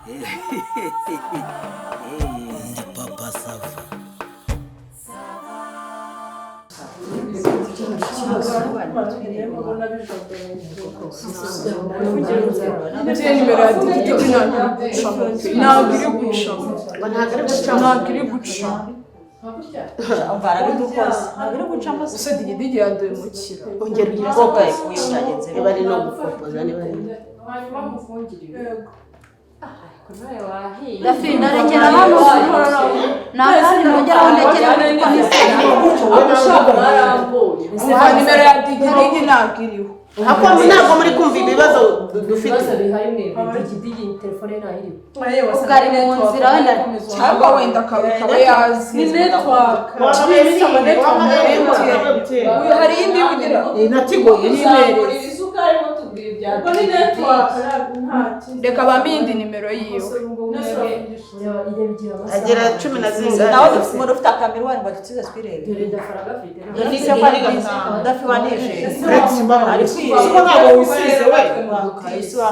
Ndi Papa Sava. MTN nimero ya Digidigi ntabwo iri gucamo, ntabwo iri gucamo. Umva, arabidukoze, ntabwo iri gucamo se? Gusa Digidigi yaduhemukira. Ongera Ese uyikopoze. wayikuye, byagenze Niba ari no gukopoza, niba ari Dafi, ndarekera hano, nta kandi nongeraho, ndekera kuko Umva, nimero ya Digidigi ntabwo iriho. Ako ntabwo muri kumva ibibazo dufite. Ibibazo bihari ni ibi: Digidigi telefone ntayiriho. Ubwo ari mu nzira wenda. Cyangwa wenda akaba yazi. Ni network. Uyu hari iyindi ugira? Na Tigo. Uzamurira isukari, mutubwira ibya Ubwo ni network, nta kindi. Reka bampe iyindi nimero yiwe. Agera cumi na zingahe? Nawe dufite umuntu ufite akamirwari ngo adutsize twirebe. Dore ndafaranga afite. Dufise ko ari Dafi wanije. Uretse imbabare. Ari kwireba. Siko ntabwo wisize we? Isura.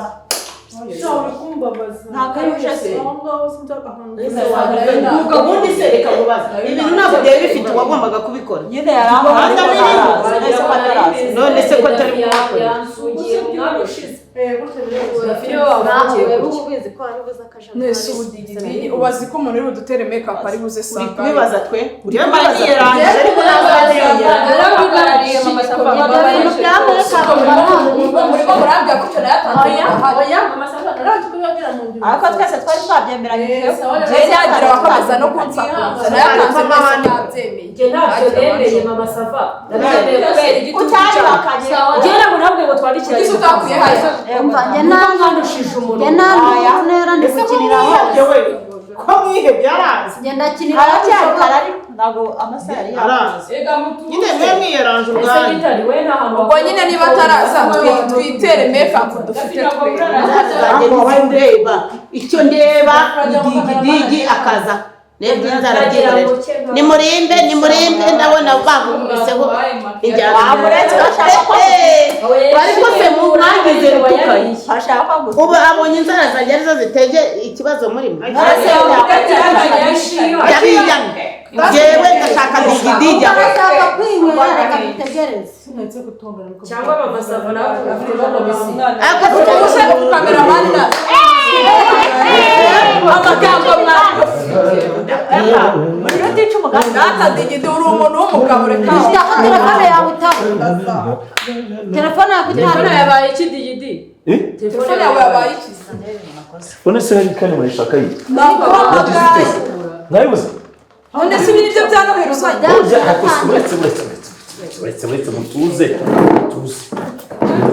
Ushobora kumbabaza. Nta kayuje se. Aho ngaho sinzi ahantu. Ubundi se reka mubaze, ibintu ntabwo byari bifite uwagombaga kubikora? Nyine yari ahari. Umuhanda Ariko w'iriho. ntaraza, none se ko ataraza? None se ko atari kubikora? Yanfungiye mu mwaka ushize. Gutya biroroshye. Dafi niwe wafungiye Nawe gutya. uba ubizi ko ari buze akajagari. Nese ubu Digidigi ubazi ko umuntu uri budutere make up ari buze Uri sanga? kubibaza twe, uri kubibaza twe, ariko ntabwo Narabihagarariye, Mama Safa. Ibyo bintu bya make up ntabwo Murimo murambwira gutyo, nayatanze ahari. Oya, Mama Safa, naranje kubibabwira mu nzu. Ariko twese twari twabyemeranyije. Njyewe nyagira bakomeza no kunsakuza, nayatanze mwese mwabyemeye. Njye ntabyo nemeye, Mama Safa, ndabyemeye kubera igitutu cyawe. Utabihakanye. Njye ntabwo nabwiye ngo twandikiranye. Kuki utakuye hasi? Umva, njye Kuko nta mwandushije umuntu. Njye nta ntera ndi Ese ko gukinira mwihebye hose. we, ko mwihebye, arazi? Njye ndakinira aho Haracyari bishoboka. kare, ariko ntabwo amasaha yari yaje. Arazi nyine, mwe mwiyaranje Ese ubwanyu. gitari we nta hantu Ubwo nyine niba ataraza, twitere make up dufite twebwe. Zanjye ndeba icyo ndeba ni Digidigi akaza nebyo inzara byihorera. Nimurimbe, nimurimbe, ndabona bamukubiseho injyana. Wamuretse bashaka ko Ariko se mu mwagize rutukanye? Bashaka ko gusa. Ubu abonye inzara zanjye arizo ziteje ikibazo muri mwe. Yabiyamye, njyewe ndashaka Digidigi aho. Urashaka kwinywera, reka dutegereze. Cyangwa Mama Sava nawe afite ibibazo. Ariko Utuze cameraman na amagambo mwagufi. Muri utica umugambi. Data Digidi, uri umuntu w'umugabo, reka. Shaka telefone yawe utaha, telefone yawe Telefone utaha. yabaye iki, Digidi? Eh? Telefone yawe yabaye iki? None se hari kandi murayishaka yi? Ntabwo. Yagize ite? Mwayibuze? None se ibi nibyo bya Noheli uzajya? Oya, ariko se uretse, uretse, uretse, uretse, uretse, uretse, mutuze, mutuze,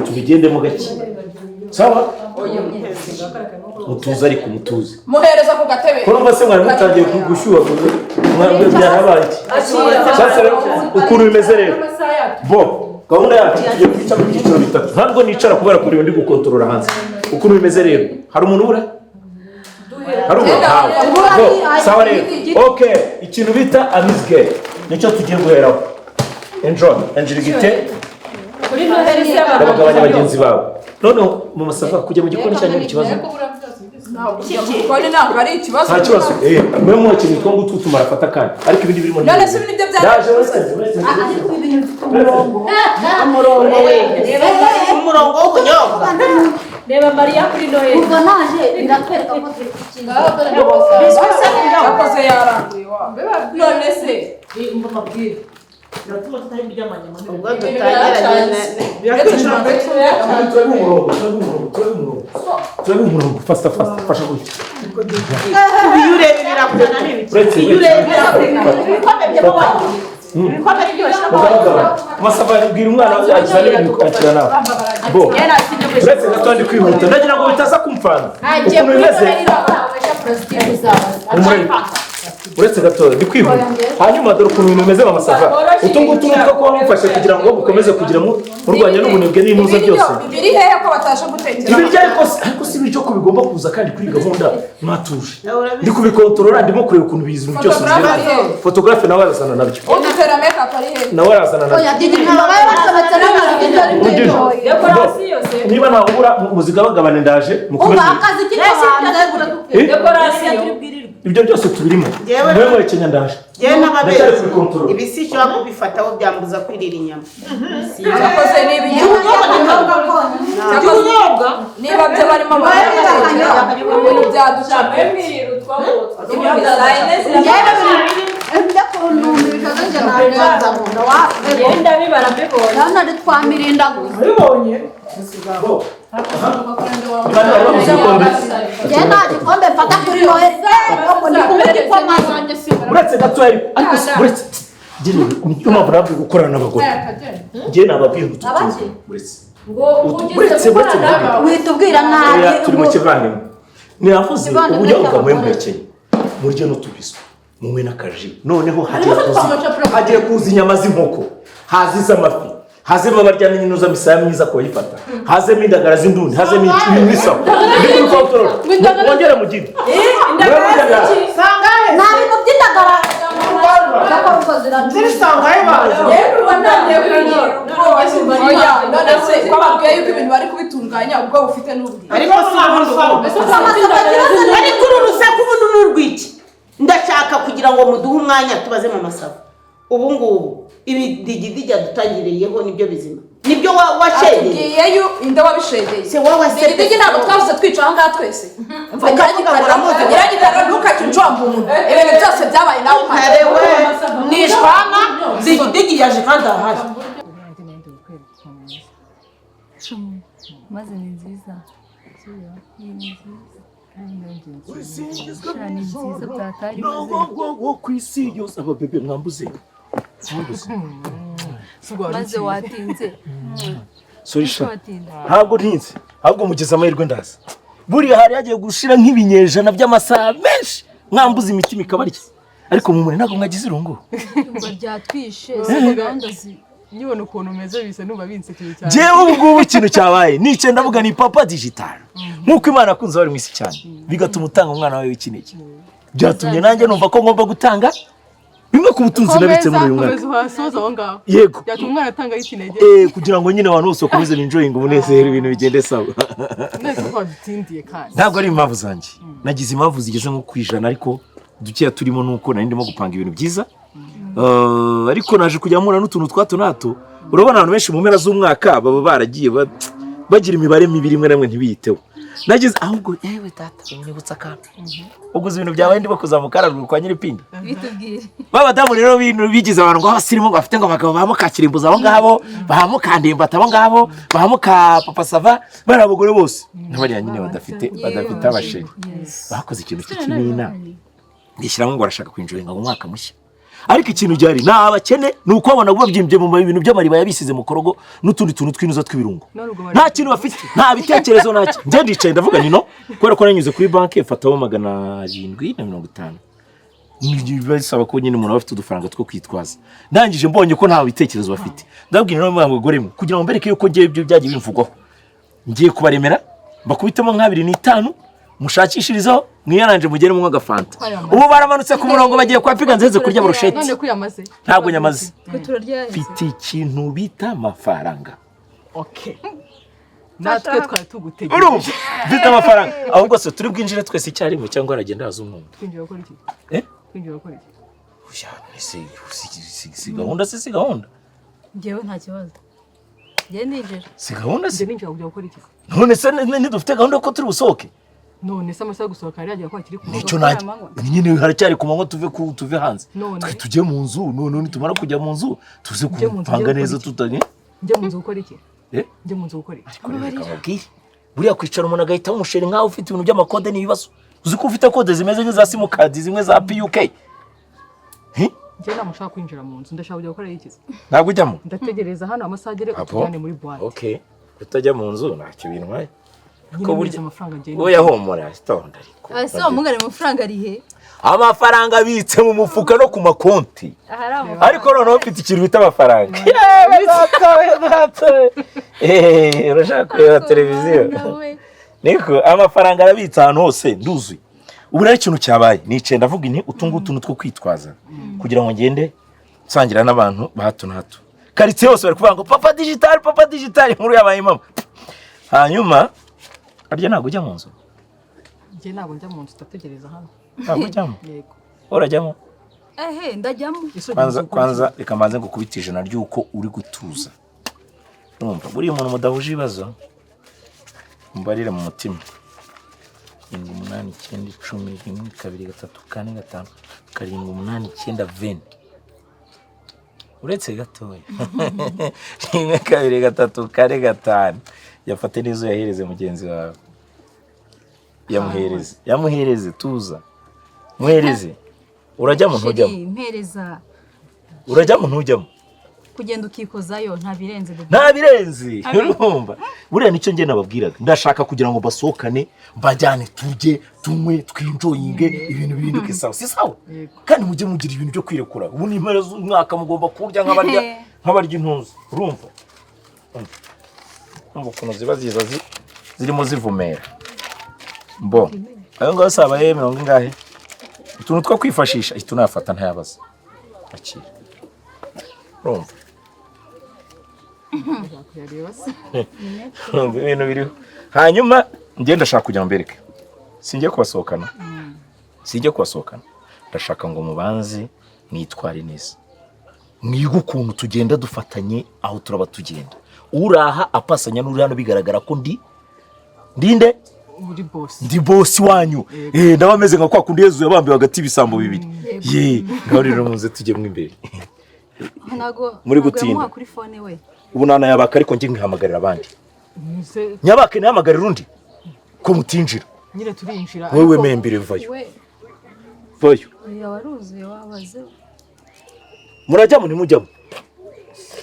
tubigendemo gake, sawa? Mutuze, ariko mutuze. Muhereza ku gatebe. Ko numva se mwari mutangiye gushyuha, byarabaye iki? Sasa rero ukuntu bimeze rero, bo gahunda yacu tugiye kwica mu byiciro bitatu. Ntabwo nicara kubera kureba, ndi gukontorora hanze ukuntu bimeze. Rero hari umuntu ubura, hari ubura? Ntawe. Bo sawa rero, okay, ikintu bita amuse-gueule nicyo tugiye guheraho. Enjoy, Angelique. Kuri Noheli se abantu Babagabanya bagenzi bawe. Noneho mu masafa kujya mu gikoni cyanyu hari ikibazo? Ntabwo kujya mu gikoni ntabwo ari ikibazo. Nta kibazo, mwe muhakeneye utwo ngutwo tumara afata akanya, ariko ibindi birimo None se ibi nibyo bya Ndaje, uretse, uretse. Ariko ibi bintu bifite umurongo. Umurongo we, umurongo w'ubunyobwa. Reba Mariya kuri Noheli. Kuva naje biratwereka ko turi ku kintu. Yakoze yaranguye wa none se? Ubwo dutangiranye. Turabe umurongo, turabe umurongo, turabe umurongo, turabe umurongo, fasta fasta, fasha gutya. Iyo ureba ibirakuzana ni ibiki? Uretse. Iyo ureba ibirakuzana. Ibikombe byo ibikombe nibyo bashyiramo. Mugabagabanya amasafa, bwira umwana azana ibintu kwakira nawe. Bo uretse gato, ndi kwihuta, ndagira ngo bitaza kumfana ukuntu bimeze. Umurebe, uretse gato, ndi kwihuta. Hanyuma dore ukuntu ibintu bimeze, Mama Sava, utu ngutu ni utwo kuba mufashe kugira ngo mukomeze kugira ngo murwanya n'ubunebwe n'intuza byose. Biri hehe ko batasha gutekera? Ibiryo, ariko si ibiryo ko bigomba kuza kandi kuri gahunda. Mwatuje, ndi kubikontorora, ndimo kureba ukuntu ibintu byose Photographe bigenda. ari hehe? Photographe nawe arazana nabyo. Udutera make up ari hehe? Nawe arazana nabyo. Oya, Didi, babaye bacometse n'amazi. Mugire. Dekorasiyo se. Niba ntawubura muzigabagabane, ndaje mukomeze. Umva, akazi kiko hanze. Eh? Dekorasiyo. Ibyo byose tubirimo. Njyewe- Mwe mwekenya ndaje. Njyewe Ndacyari n'ababyeyi kubikontorora. ibi si ishobora kubifataho byambuza kwirira inyama. Cyakoze ni ibinyobwa. Niba byo barimo baratekera ibintu byaducamo. Genda bibara mbibonye. Ndabona ari twa mirinda gusa. Ubibonye. Bari babuze ibikombe. Njye nta gikombe mfata kuri Noheli ahubwo ni kunywa igikoma. Uretse gato ariko uretse njye niyo mpamvu nababwiye gukorana n'abagore. Njye nababwiye ngo tutu uretse Ngo ugeze uretse uretse gukorana mbabwire. Uhita ubwira nabi. Oya, turi mu kivandimwe. Niravuze Kivandimwe uburyo cy'abagore. mwe muhekeye murye n'utubizo munywe n'akaji, noneho hagiye kuza inyama z'inkoko, haze iz'amafi, hazemo abarya n'inyuza misaya myiza kubayifata, hazemo indagara z'indundi, hazemo ibisabo. Ndi kubikontorora wongere mugire Indagara z'iki? Sangahe? Nta bintu by'indagara. Cyakora ubwo ziraryoha. Ziri sangahe baje? Yewe uba ntangiye kugira ubwoba. Oya, none se ko babwiye yuko ibintu bari kubitunganya ubwo bufite n'ubwiza. Ariko si ubundi ubu. Ariko uru rusaku ubundi ni urw'iki? Ndashaka kugira ngo muduhe umwanya tubaze mu masabo. Ubu ngubu ibidigidi dutangiriyeho nibyo bizima. Nibyo washegeye. Atubwiye inde wabishegeye. Se wowe se. Digidigi ntabwo twavuze twica aho ngaha twese. Umva Ukavuga ngo uramuzi. Nyiragitaro ntukajye unjomba umuntu. Ibintu byose byabaye nawe uhari. Ntarewe. Nishwana digidigi yaje kandi ahari. Maze ni nziza. Ni nziza. Ni nziza byatari maze. Wo ku isi yose ababebe mwambuze. Maze watinze. Sorry sha. Watinze. Ntabwo ntinze, ahubwo mugize amahirwe ndaza. Buriya hari hagiye gushira nk'ibinyejana by'amasaha menshi mwambuze imitima ikabarya. Ariko mumure ntabwo mwagize irungu. Ngo ryatwishe. Si gahunda zi. Nyibona ukuntu umeze bisa numva binsekeye cyane. Jewe ubu ngubu ikintu cyabaye nicaye ndavuga ni papa digital. Nk'uko Imana yakunze abari mu isi cyane bigatuma utanga umwana wawe w'ikinege. Byatumye nanjye numva ko ngomba gutanga bimwe ku butunzi nabitse muri uyu mwaka. Komeza uhasoza aho ngaho. Yego. Byatuma umwana atanga ikinege. Kugira ngo nyine abantu bose bakomeze binjoyinga umunezero ibintu bigende sawa. Nese ko wadutindiye kandi. Ntabwo ari impamvu zanjye. Nagize impamvu zigeze nko ku 100 ariko dukeya turimo nuko nari ndimo gupanga ibintu byiza. Ariko naje kujya mpura n'utuntu twato nato. Urabona abantu benshi mu mpera z'umwaka baba baragiye bagira imibare mibi rimwe na rimwe ntibiyiteho. Nagize ahubwo yewe data unyibutsa akantu. Ubwo ibintu byabaye ndimo kuzamuka haruguru kwa Nyiripinda. Bitubwire. B'abadamu rero bintu bigize abantu ngo abasirimu ngo bafite ngo abagabo ba Mukakirimbuzi abo ngabo, ba Mukandimbata abo ngabo, ba Muka Papa Sava, bari abagore bose. N'abariya nyine badafite abasheri. Bakoze ikintu cy'ikimina. Bishyiramo ngo barashaka kwinjoyinga mu mwaka mushya. Ariko ikintu gihari ni abakene ni uko babona babyimbye mu bintu by'amariba yabisize mu korogo n'utundi tuntu tw'inuza tw'ibirungo. Nta kintu bafite, nta bitekerezo nta kintu. Njye ndicaye ndavuga nti no kubera ko nanyuze kuri banki mfataho 750. Bisaba ko nyine umuntu aba afite udufaranga two kwitwaza. Ndangije mbonye ko nta bitekerezo bafite. Ndabwira nawe mwa bagore mwe kugira ngo mbereke yuko ngiye ibyo byagiye bimvugwaho. Ngiye kubaremera mbakubitemo nka 2.5 mushakishirizaho mwiyaranje mugere mu agafanta. Ubu baramanutse ku murongo bagiye kwa piga nzeze kurya brochette. None kwiyamaze. Ntabwo nyamaze. Twe turarya. Mfite ikintu bita amafaranga. Okay. Natwe twari tugutegereje. Urumva? Mfite amafaranga. Ahubwo se turi bwinjire twese icyarimwe cyangwa aragenda haza umwe. Twinjira gukora iki? Twinjira gukora iki? Oya, si gahunda si gahunda. Njyewe nta kibazo. Njye ninjira. Si gahunda si. Njye ninjira kujya gukora iki? None se ntidufite gahunda ko turi busohoke? None se amasaha yo gusohoka yari yagiye ko hakiri ku manywa. Nicyo nanjye. Nyine haracyari ku manywa tuve hanze. None. Twe tujye mu nzu, none nitumara kujya mu nzu tuze kupanga neza tutanye. Njye mu nzu gukora iki? Njye mu nzu gukora iki? Ariko reka nkubwire. Buriya kwicara umuntu agahita umusheri nkaho ufite ibintu by'amakode n'ibibazo. Uzi ko ufite kode zimeze nk'iza simukadi zimwe za PUK. Njye ntabwo nshaka kwinjira mu nzu, ndashaka kujya gukora iki? Ntabwo ujyamo? Ndategereza hano amasaha agere utujyane muri boîte. Okay. Kutajya mu nzu ntacyo bintwaye. Ko burya oya homora itonda ariko. Ese wa mugare amafaranga ari he? Amafaranga abitse mu mufuka no ku makonti. Ariko noneho mfite ikintu bita amafaranga. Yewe data we. Urashaka kureba televiziyo? Niko amafaranga arabitse ahantu hose nduzuye. Ubu rero ikintu cyabaye nicaye ndavuga inti utungu utuntu two kwitwaza kugira ngo ngende nsangira n'abantu ba hato na hato. Quartier yose bari kuvuga ngo papa digital papa digital inkuru yabaye mama. Hanyuma arya ntabwo ujya mu nzu. Njye ntabwo njya mu nzu, ndategereza hano. Ntabwo ujyamo? Yego. Urajyamo? Ehe, ndajyamo. Kwanza kwanza reka mbanze ngukubite ijana ry'uko uri gutuza. Urumva buriya umuntu mudahuje ibibazo, mbarire mu mutima: 7, 8, 9, 10, 1, 2, 3, 4, 5, 7, 8, 9, 20. Uretse gatoya, 1, 2, 3, 4, 5. Yafate n'izo yahereze mugenzi wawe, yamuhereze, yamuhereze, tuza muhereze. Urajyamo ntujyamo? Chéri, mpereza. Urajyamo ntujyamo? Kugenda ukikozayo, nta birenze, bébé. Nta birenze. Urumva buriya nicyo njye nababwiraga, ndashaka kugira ngo basohokane, mbajyane turye, tunywe, twinjoyinge, ibintu bihinduke sawa, si sawa? Kandi mujye mugira ibintu byo kwirekura. Ubu ni impera z'umwaka, mugomba kurya nk'abarya intuza. Urumva, urumva ukuntu ziba ziza zirimo zivumera. Mbo ayo ngayo si abaye mirongo ingahe? Utuntu two kwifashisha ihita unayafata, ntayabaza. Akira. Urumva? Kuyareba se? Urumva ibintu biriho. Hanyuma njye ndashaka kugira ngo mbereke, singiye kubasohokana, singiye kubasohokana, ndashaka ngo mubanze mwitware neza, mwige ukuntu tugenda dufatanye aho turaba tugenda, uraha apasanya n'uri hano, bigaragara ko ndi ndinde? Uri boss. Ndi boss wanyu. Ndaba meze nka kwa kundi Yezu yabambiwe hagati y'ibisambo bibiri. Ye, ngaho rero muze tujye mo imbere. Ntago Muri ntago gutinda. yamuha kuri phone we. Ubu nanayabaka, ariko njye nkihamagarira abandi. Muze. Nyabake ntihamagarira undi ko mutinjira. Nyine turinjira. Wowe ariko- membere, vayo. We. Vayo. Oya, waruzuye, wabaze. Murajyamo ntimujyamo?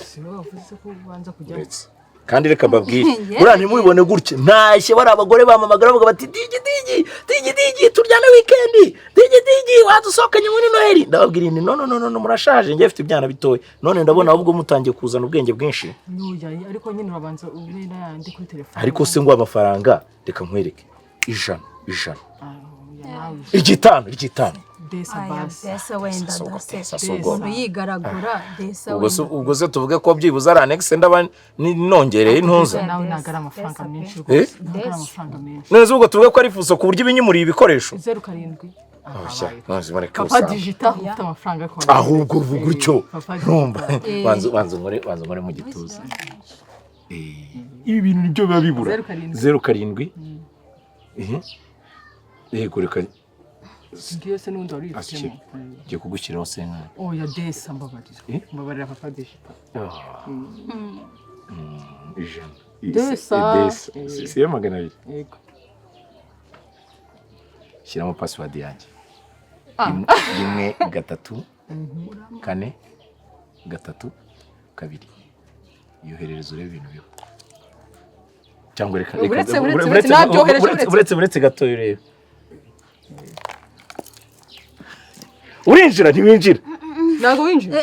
Si wowe wavuze ko ubanza kujyamo? Uretse kandi reka mbabwire, buriya ntimubibone gutya, ntashye bari abagore bamamagara bavuga bati: "Digi digi digi digi, turyane weekend, digi digi, wadusohokanye muri Noheli." Ndababwira nti: "No, no, no, no, murashaje, njye mfite ibyana bitoya." None ndabona ahubwo mutangiye kuzana ubwenge bwinshi. Nuya, ariko nyine urabanza ube n'ayandi kuri telefone. Ariko se ngo amafaranga, reka nkwereke: 100, 100. Ah, oya, nawe. Igitanu, igitanu. Desa. Aya. Basi. Desa wenda. Desa ubwo, dase. desa si ubwo. Umuntu yigaragura desa. Ubwo se wenda. Ubwo se tuvuge ko byibuze ari annexe, ndaba nongereye intuza? Nawe ntabwo ari amafaranga menshi Eh? rwose, ntabwo ari amafaranga menshi. None se ubwo tuvuge ko ari fuso ku buryo ibinyimuriye ibikoresho? 0, 7. Oya, none mureke Papa ubusambo. Digital ufite amafaranga yo Ahubwo uvuga utyo. Papa. Ntumva, banza banza nkore, banza nkore mu gituza. Ibi bintu nibyo biba bibura. 0, 7. 0, 7. Yego, reka. Ngiyo se n'ubundi wari uyifitemo. Ngiye kugushyiraho senkani. Oya, desa, mbabarira. Eh? Mbabarira, papa digital. 100. Desa. Desa si iyo 200? Yego. Shyiramo password yanjye: Ah. 1, 3, 4, 3, 2. Yoherereza urebe ibintu biba. Cyangwa reka reka Uretse, uretse, uretse, nabyohereje, uretse. Uretse, uretse gato urebe. Urinjira ntiwinjira? Ntabwo winjira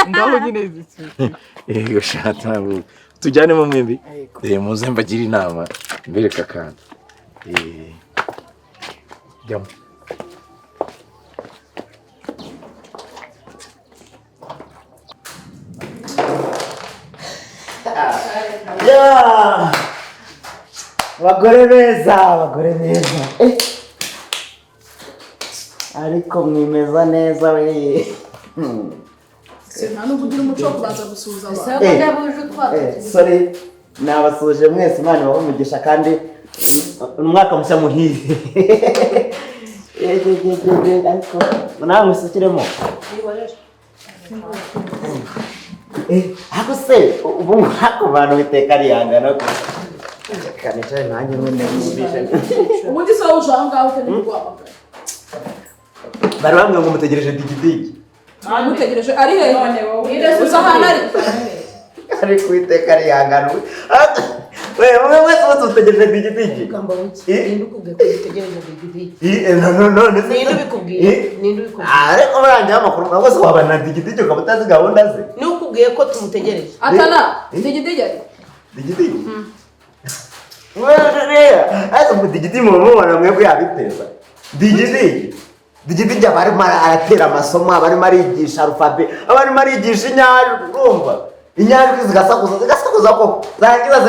ngaho nyine. Yego shata, ntabwo tujyanemo mwembi. Muze mbagire inama, mbereke akantu. Jyamo. Yeah! Abagore beza, abagore beza. Ariko mwimeza neza we. Nta nubwo ugira umuco wo kubanza gusuhuza abantu. Sorry, nabasuhuje mwese. Imana ibahe umugisha kandi umwaka mushya muhire. Ariko nawe musukiremo. Ariko se ubu mwaka bantu iteka rihangana ko reka nicare nanjye nyine mwumvishe. Ubundi se wowe uje aho ngaho ukeneye guhamagara? Bari bamwe ngo mutegereje digidigi. Mutegereje ari hehe? Uzi ahantu ari? Ariko iteka rihangana we, mwe mwese bose mutegereje digidigi. Ugamba wiki? Ninde ukubwiye ko dutegereje digidigi? None se Ninde ubikubwiye? Ninde ubikubwiye? Ariko murangiye amakuru ntabwo se wabana na digidigi ukaba utazi gahunda ze? Niwe ukubwiye ko tumutegereje? Atana digidigi ari Digidigi ariko mu digidigi muba mubona mwebwe yabiteza. Digidigi, digidigi aba arimo aratera amasomo, aba arimo arigisha alphabet, aba arimo arigisha inyajwi, urumva? Inyajwi zigasakuza zigasakuza koko, zarangiza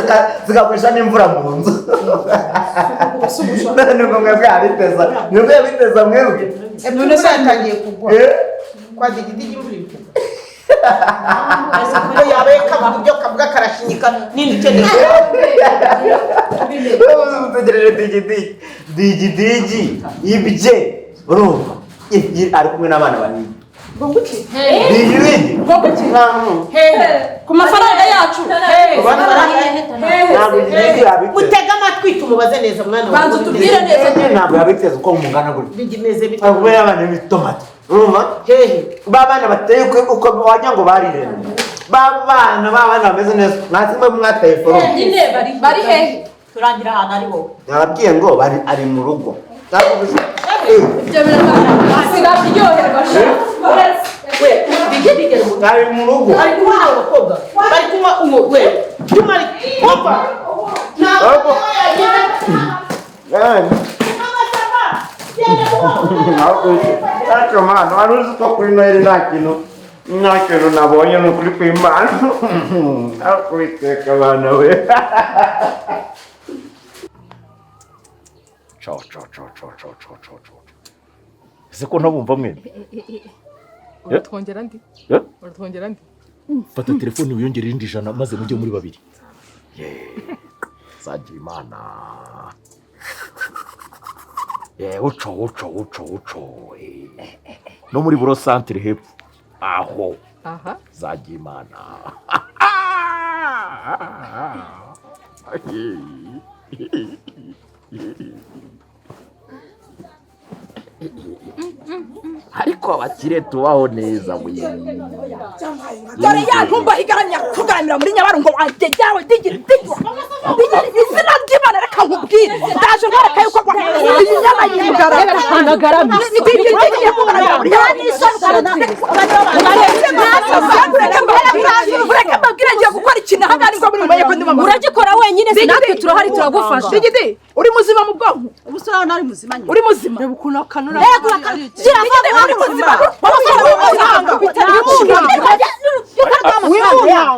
zikagurisha n'imvura mu nzu. None ngo mwebwe yabiteza, mwebwe yabiteza mwebwe. None se yatangiye kugwa kwa Digidigi, imvura iri kugwa ngo yabaye kavuga ibyo kavuga karashinyika ninde ukeneye? Utegereje Digidigi, Digidigi ibye urumva ari kumwe n'abana banini. Digidigi Ku mafaranga yacu. Ntabwo Digidigi yabiteza. Mutege amatwi tumubaze neza, mwana wawe. Banza utubwire neza. Ntabwo yabiteza uko mungana gutya. Bimeze bite? Ari kumwe n'abana b'ibitomati, urumva? Hehe? Ba bana bateye uko wagira ngo bariremye, ba bana ba bana bameze neza, mwasi mwe mwateye forume. Nyine bari hehe? Turangira ahantu ari wowe. Nababwiye ngo bari ari mu rugo. Ibyo biraryoherwa. We, Digidigi ari mu rugo. Ari mu rugo. Ari kunywa abakobwa bari kunywa uwo we cyuma ari opa ntabwo yagize. Ariko mwana wari uzi ko kuri Noheli nta kintu, nta kintu nabonye, ni ukuri kw'Imana, ariko Uwiteka abana we. Ciao ciao ciao ciao ciao ciao ciao ciao. Ese ko ntabumva mwembi? Uratwongera ndi? Eh? Uratwongera ndi? Fata telefone wiyongere irindi 100 maze mujye muri babiri. Zagira Imana. Uco uco uco uco. No muri buro centre hepfo. Aho. Aha. Zagira Imana. Ariko abakire tubaho neza we. Dore ya ntumba igaramya kugaramira muri Nyabarongo wanjye yawe Digiri Digiri Digiri, izina ry'Imana, reka nkubwire, ndaje nkwereka yuko iyi nyana yigarama. Digiri Digiri kugaramira muri Nyabarongo. Mureke mbabwire, ngiye gukora ikintu aha ngaha nibwo muri bumenye ko ndi mama. Uragikora wenyine se? Natwe turahari turagufasha. Digidi, uri muzima mu bwonko? Ubu se urabona ari muzima nyine? Uri muzima? Reba ukuntu akanura. Uri muzima?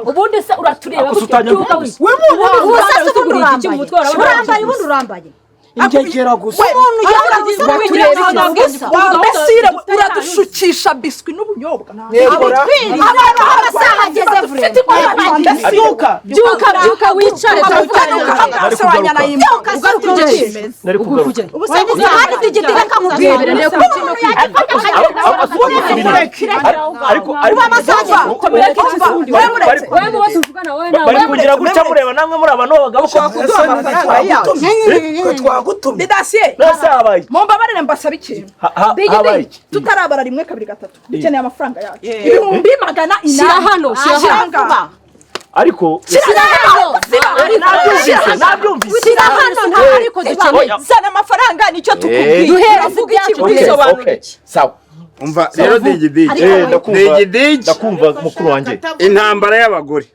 Ubundi se uratureba Ako se utangiye byuka kuvuga? Ubu se ubundi ubundi ugura igiki mu urambaye? mutwe wawe? Urambaye, ubundi urambaye. Ingegera gusa. Umuntu yambaye ubusa. Mbese uradushukisha biswi n'ubunyobwa? Abantu amasaha ageze vure. Byuka. Byuka, byuka wicare turavugana. Nari kugaruka. Ugaruka ugende. Nari kugaruka. Ubu se kandi Digidi reka nkubwire. Ariko ariko Wowe mubo tuvugana wowe nawe. Bari kugira gutya mureba namwe muri abantu b'abagabo ko Kuduha amafaranga yacu. Twagutumye. Didasiye. Nase habaye iki? Mumbabarire mbasaba ikintu. Habaye Digidi, iki? tutarabara 1 2 3, dukeneye amafaranga yacu 800,000. Shyira hano, shyira hano. Shyira. Ariko Shyira hano. nabyumvise, nabyumvise. Shyira hano, nta ariko dukeneye. Zana amafaranga nicyo tukubwiye. Duhereze Uravuga iki? ibyacu. Okay, Urisobanura okay. iki? Sawa. Umva rero Digidigi, Ndakumva. Digidigi, Ndakumva mukuru wanjye. Intambara y'abagore,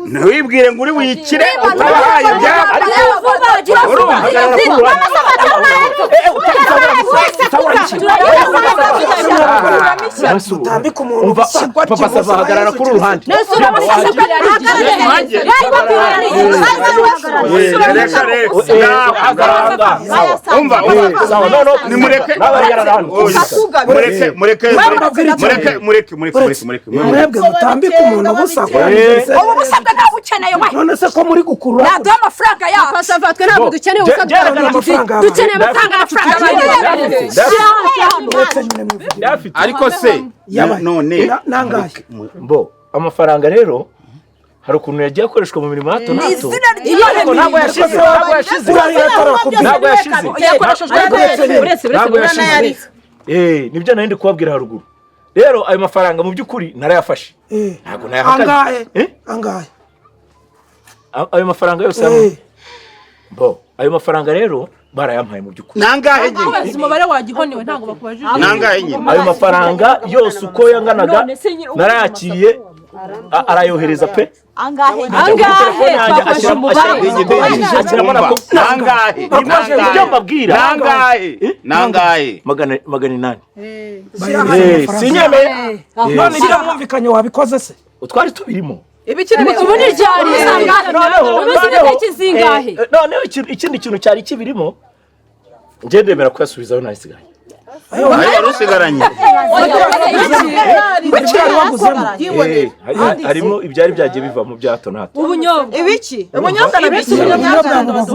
ntiwibwire ngo uri wikire utabahaye ibyabo. Urumva? Utambika umuntu Umva, ubusa. Papa Sava, hagarara kuri uruhande. Reka reka, umva umva, Sawa, no no. Nimureke. Nabahagarara hano. Mureke mureke mureke mureke mureke mureke mureke. Mwebwe mutambika umuntu ubusa. Ubu busabwa ntawe ukeneye we. None se ko muri gukurura? Naduhe amafaranga yacu. Papa Sava, twe ntabwo dukeneye ubusa. Amafaranga Dukeneye amafaranga yacu. Shyira hano, shyira hano. Uretse nyine mwivugire. Ndayafite. Ariko se Yabaye. none Nangahe? Bo, amafaranga rero hari ukuntu yagiye akoreshwa mu mirimo ya hato na hato. Izina ry'Imana. Ariko ntabwo yashize, ntabwo yashize. Urarira atarakubwira. Ntabwo yashize. Yakoreshejwe. Uretse Ntabwo uretse yashize. Nibyo nari ndi kubabwira haruguru. Rero ayo mafaranga mu by'ukuri narayafashe. Ntabwo nayahakanye. Angahe? Eh? Angahe? Ayo mafaranga yose hamwe. Bo, ayo mafaranga rero barayampaye mu by'ukuri. Nangahe nyine? Kubaza umubare wagihoniwe ntabwo bakubajije. Nangahe nyine? Ayo mafaranga yose uko yanganaga narayakiriye, arayohereza pe. Angahe? Angahe? Twafashe umubare. Ashyiramo na Nangahe? Ibyo mbabwira. Nangahe? Nangahe? 800. Bayohereza amafaranga. Sinyemeye. None ibyo mwumvikanye wabikoze se? Utwari tubirimo. Ubu ni ryari? Ubu ni tariki zingahe? Noneho ikindi kintu cyari kibirimo, njye ndemera kuyasubizaho nayisigaye. Ayo wari usigaranye. Harimo ibyari byagiye biva mu bya hato na hato. Ubunyobwa. Ibiki? Ubunyobwa na biswi.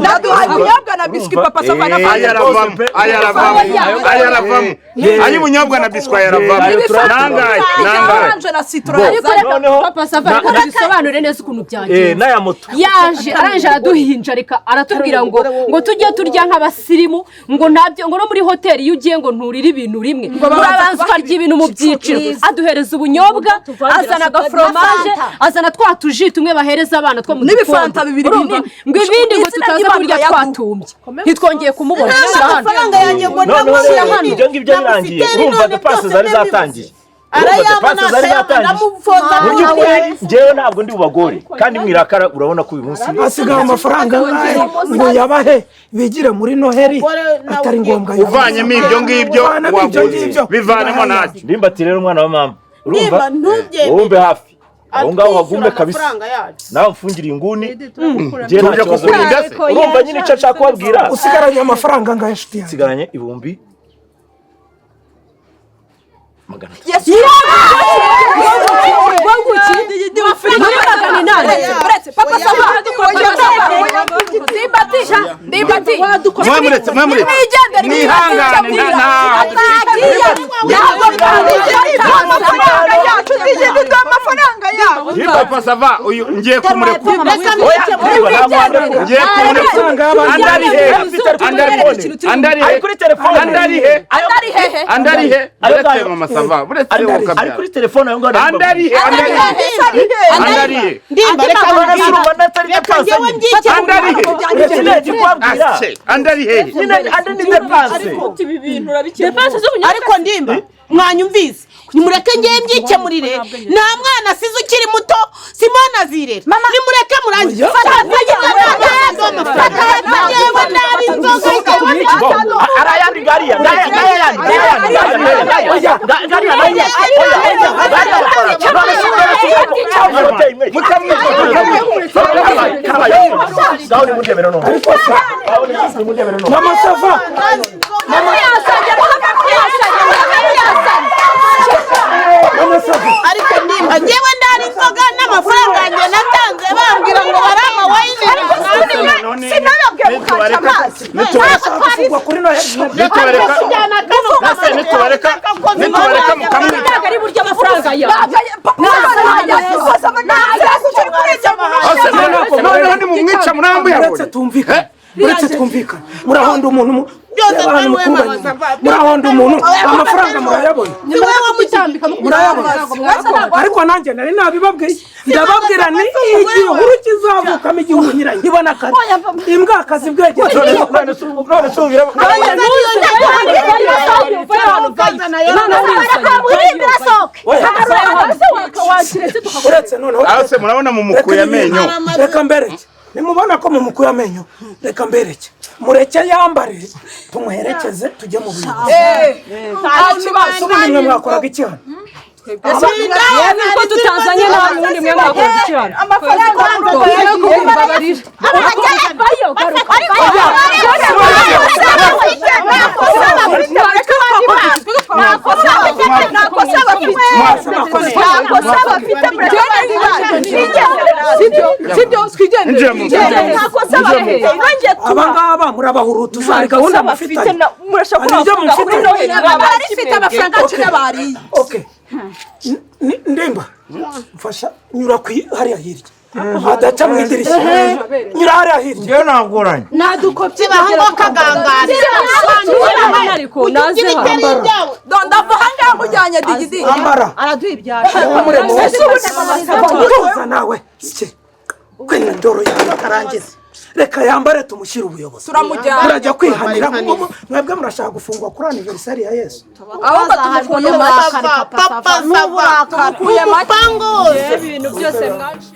Naduhaye ubunyobwa na biswi papa Sava na Aya aravamo, aya aravamo, aya aravamo. Ayo ubunyobwa na biswi aya aravamo. Nangaye, nangaye. Orange na citron. Ariko reka papa Sava reka tubisobanure neza ukuntu byagenze. N'aya moto. Yaje arangije araduhinja reka aratubwira ngo tujye turya nk'abasirimu, ngo ntabyo, ngo no muri hoteli iyo ugiye ngo nturire ibintu rimwe, urabanza ukarya ibintu mu byiciro. Aduhereza ubunyobwa, azana agaforomaje, azana twa tuji tumwe bahereza abana two mu N'ibifanta bibiri binini. Ngo ibindi ngo tutaza kurya twatumbye. Ntitwongeye kumubona. Amafaranga yanjye ngo Noneho rero ibyo ngibyo birangiye, urumva depanse zari zatangiye. Arayabona ndamufoza. Mu by'ukuri njyewe ntabwo ndi bubagore kandi mwirakara, urabona ko uyu munsi asigaye amafaranga angahe ngo yabahe bigire muri Noheli atari ngombwa. Uvanyemo ibyo ngibyo waguze, bivanemo ntacyo. Ndimbati rero umwana wa mama, urumva wumve hafi aho ngaho hagume kabisa, nawe mfungire inguni. Tuje kukurinda se. Urumva nyine icyo nshaka kubabwira. Usigaranye amafaranga angahe inshuti yanjye? Nsigaranye 300,000. Papa Sava, Ndimbati, Mwamuretse, mwamuretse. Mwihangane, nta Papa Sava uyu ngiye kumurekura. Ngiye kumurekura. Andari he? Andari he? Ari kuri telefone. Andari he? Andari he? Uretse mama Sava, uretse Ari kuri telefone ayo ngaho. Andari he? Andari he? Ndimba reka Andari he? Andari he? Andari ni depanse. Ariko ndimba mwanyumvise, nimureke ngiye mbyikemurire. Nta mwana asize ukiri muto, Simona azirera. Nimureke murangize. Arayandi gariya, Mama Sava, Ariko ndimba ngewe ndari inzoga n'amafaranga yanjye natanze bambwira ngo barama wayine. Sinababwiye gukaca amazi. gufungwa kuri Noheli. Nitubareka, nitubareka mukamwica. Ari burya amafaranga yawe. Noneho nimumwica murambuye. Uretse tumvikane, uretse twumvikane, murahonda umuntu, murahonda umuntu, amafaranga murayabona, murayabona. Ariko nanjye nari nabibabwiye, ndababwira ni igihuru kizavukamo igihugu nyiranyibona kare, imbwa akazi bwegetse. Uretse noneho Ase murabona mumukuye amenyo. Reka mbereke, nimubona ko mumukuye amenyo, reka mbereke, mureke yambare tumuherekeze tujye mu buyobozi. Ubundi mwe mwakoraga iki hano? Ko tutazanye nawe ubundi mwe mwakoraga iki hano? Aba ngaba murabahurutuza, hari gahunda mufitanye, hari ibyo mufitanye. Okay. Ndimba mfasha nyura hariya hirya, adaca mu idirishya, nyura hariya hirya. Njyewe nagoranye. Nadukopye bahango kagangara. Ndava ahangaha mujyanye digidigi. Ambara. Araduha ibyacu. Tuza nawe kwina ndoro yawe karangiza. Reka yambare tumushyire ubuyobozi. Turamujyana. Murajya kwihanira mwebwe murashaka gufungwa kuri anniversary ya Yesu. Ahubwo tumukuye Papa Sava, tumukuye make. umupango wose. Ibintu byose mwaje.